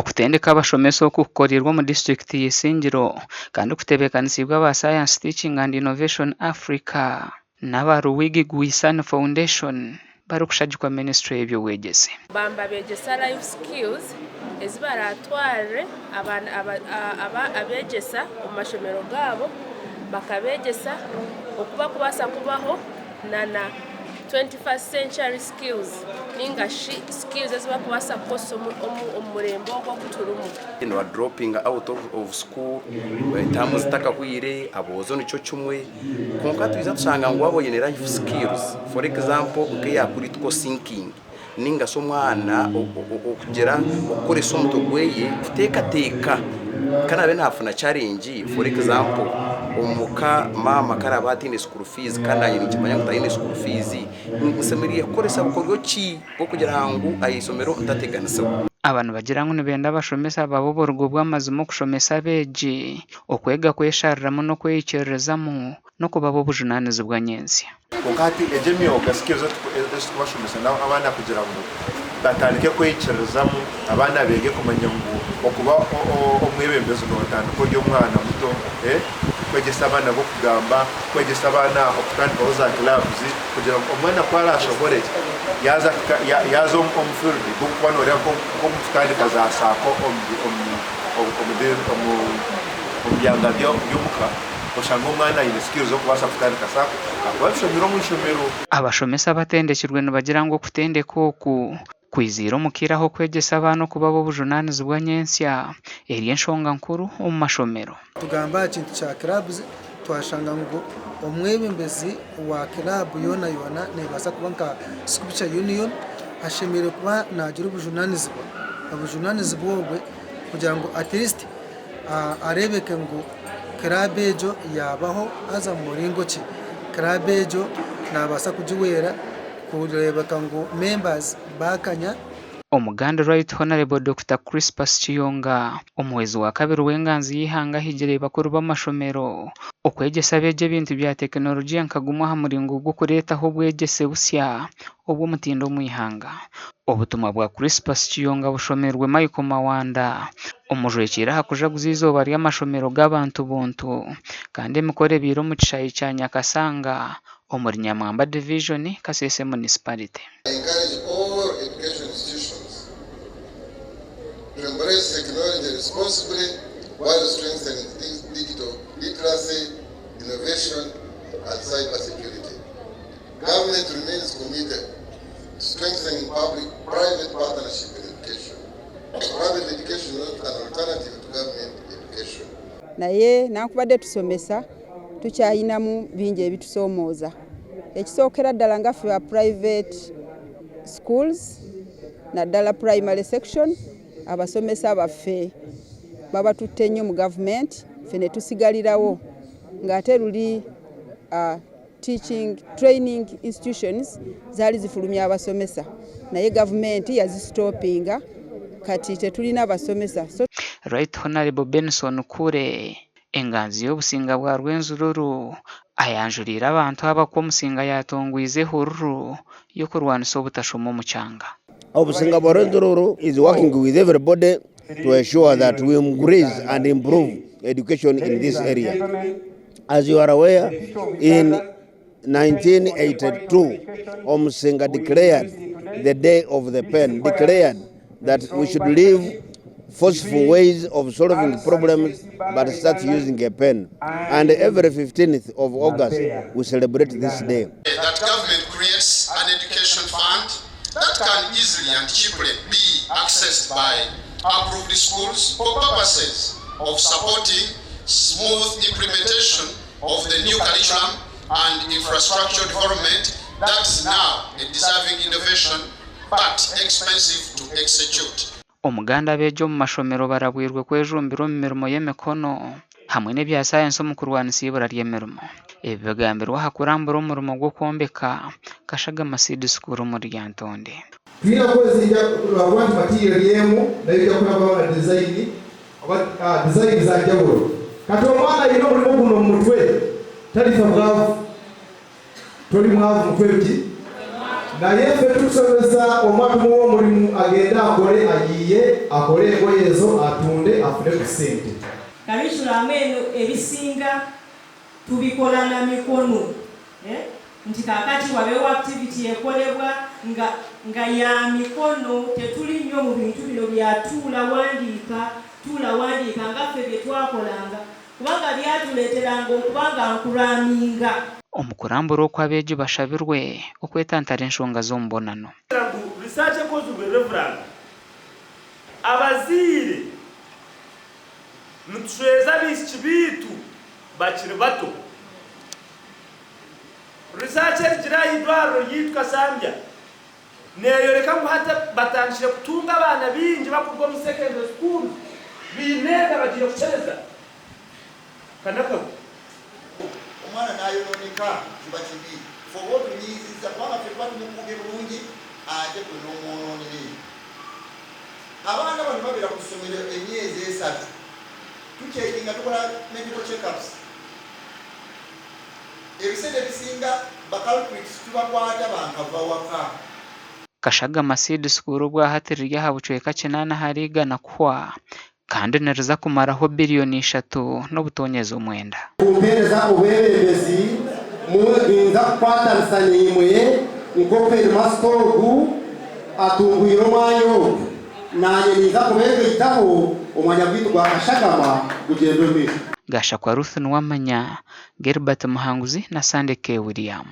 Okutendeka abashomesa oku kukoreirwe omu disiturikiti ya Isingiro kandi kutebeekanisiibwe aba Science Teaching and Innovation Africa n'aba Luwigi Gwisani Foundation barikushagikwa minisiture y'eby'obwegyese. Baaba nibabeegyesa life skills ezi baraatware abeegyesa omu mashomero gaabo bakabeegyesa oku barikubaasa kubaho na 21st century skills ninga shi skills ezi barikubaasa kukozesa omu murembe ogu ogu turimu. Niba droppinga out of school term zitakahwire, aboojo nikyo kimwe kwonka twija tushanga ngu waaba oine life skills for example nk'eya critical thinking ninga shi omwana okugira okukoresa omutwe gweye kuteekateeka ku araabe naafuna challenge for example omuka maama ku araabe ataine school fees kandi naanye ninkimanya ngu taine school fees nshemereire kukoresa bukoryo ki bw'okugira ngu aha ishomero ntateganisibwa. Aba nibagira ngu nibenda abashomesa babe oburugo bw'amazima okushomesa abeegi, okwega kweshariramu n'okweyikiririzamu n'okubaba obujunaanizibwa nyentsya. Kwonka hati egyo emyoga skills ezi turikubashomesa abaana kugira ngu batandike kweyikiririzamu, abaana beege kumanya ngu okuba omwebembezi nootandika ori omwana muto, kwegyesa abaana b'okugamba, kwegyesa abaana okutandikaho za clubs kugira ngu omwana ku araashohore yaaza omu field nk'oku nooreeba nk'omu kutandika za saako omu byanga by'omuka. Oshanga omwana aine skills z'okubaasa kutandika sacco ahakuba abishomire omu ishomero. Abashomesa abatendekirwe nibagira ngu okutendeka oku kwiziire omu kaire ah'okwegyesa abaana okuba ab'obujunaanizibwa nyentsya eri enshonga nkuru omu mashomero. Tugamba aha kintu kya clubs twashanga ngu omwebembezi wa club yoona yoona nebaasa kuba nka Scripture Union ashemereire kuba nagira obujunanizibwa, obujunanizibwa obwe kugira ngu at least areebeke ngu kiraabu egyo yaabaho haza mu muringo ki. Kiraabu egyo naabaasa kugihwera kureebeka ngu members baakanya. Omuganda Right Honourable Dokita Crispus Kiyonga, omuhwezi wa kabiri w'enganzi y'eihanga ahigire bakuru b'amashomero okwegyesa abeegi ebintu bya tekinologiya nka gumwe aha muringo gw'okureetaho obwegyese busya obw'omutindo omu ihanga. Obutumwa bwa Crispus Kiyonga bushomirwe Michael Mawanda, omujwekiire aha kujaguza eizooba ry'amashomero g'abantu buntu kandi emikoro ebaire omu kishaayi kya Nyakasanga omuri Nyamwamba Divijoni, Kasese Municipality. I encourage all education institutions to embrace technology responsibly while strengthening digital literacy, innovation and cyber security. Government remains committed to strengthening public-private partnership in education. Private education is not an alternative to government education. Naye nankubadde tusomesa tukyayinamu bingi ebitusoomooza. Ekisookera ddala nga ffe ba private schools naddala primary section abasomesa baffe babatutte nnyo mu gavumenti ffe ne tusigalirawo ng'ate luli uh, Teaching Training Institutions zaali zifulumya abasomesa naye gavumenti yazisitopinga kati tetulina basomesa. So. Right Honarable Benson Kure, enganzi y'obusinga bwa Rwenzururu ayanjuriire abantu aba ku Omusinga yaatongwize ehururu y'okurwanisa obutashoma omu kyanga. Obusinga bwa Rwenzururu is working with everybody to ensure that we increase and improve education in this area. As you are aware, in 1982, Omusinga declared the day of the pen, declared that we should leave forceful ways of solving problems but start using a pen. And every 15th of August, we celebrate this day. That government creates an education fund that can easily and cheaply be accessed by approved schools for purposes of supporting smooth implementation of the new curriculum and infrastructure development that is now a deserving innovation but expensive to execute. Omuganda abeegi omu mashomero barabwirwe kwejumbira omu mirimo y'emikono hamwe n'ebya sayansi omu kurwanisa eibura ry'emirimo. Ebi bigambirwe aha kurambura omurimo gw'okwombeka Kashagama Seed School omuri Lyantonde. Twine kwezinga rwakuba nti material eri emwe nayo eija kurabwaho na design oba design za njawulo. Kati omwana aine omurimo guno omu mutwe tarifa bwavu. Tori mwavu mutwe ki? Naye ffe tukusomesa omwana tumuwe omulimu agende akole ayiiye akole engoye ezo atunde afune ku sente. Curriculum eno ebisinga tubikola na mikono eh, nti kakati wabeewo activity ekolebwa nga nga ya mikono, tetuli nnyo mu bintu bino bya tuula wandiika, tuula wandiika nga ffe bye twakolanga kubanga byatuleeteranga okuba nga nkuraaminga. Omu kurambura oku abeegi bashabirwe okwetantara enshonga z'omubonano. Ngu research ekozirwe Rev. Abazaire nitushweza abaishiki baitu bakiri bato. Research erugire aha eidwariro ryaitu Kasambya neeyoreka ngu hati batandikire kutunga abaana baingi bakuruga omu secondary schools baine enda bagiire kukyebeza. Aka n'akabi. Omwana nayonooneka kiba kibi ffe oba otunyiizizza kubanga ffe tuba tumukuumye bulungi ate gwe n'omwonoonera eyo. Abaana bano babeera ku ssomero emyezi esatu tucekinga tukola medical checkups. Ebiseera ebisinga ba culprits tubakwata bankava waka. Kashagama Seed School obwahati riri aha bucweka kinaana ahari igana kuhwa kandi niriza kumaraho biriyoni ishatu n'obutoonyeza omwenda. Kumpeereza obwebembezi, ninza kukwatanisa naimwe nk'oku hedimasita ogu atungwire omwanya ogu. Naanye ninza kubeegaitaho, omwanya gwaitu gwa Kashagama gugyende omu maisho. Gashakwa Ruth Nuwamanya, Gilbert Muhanguzi na Sunday K. William.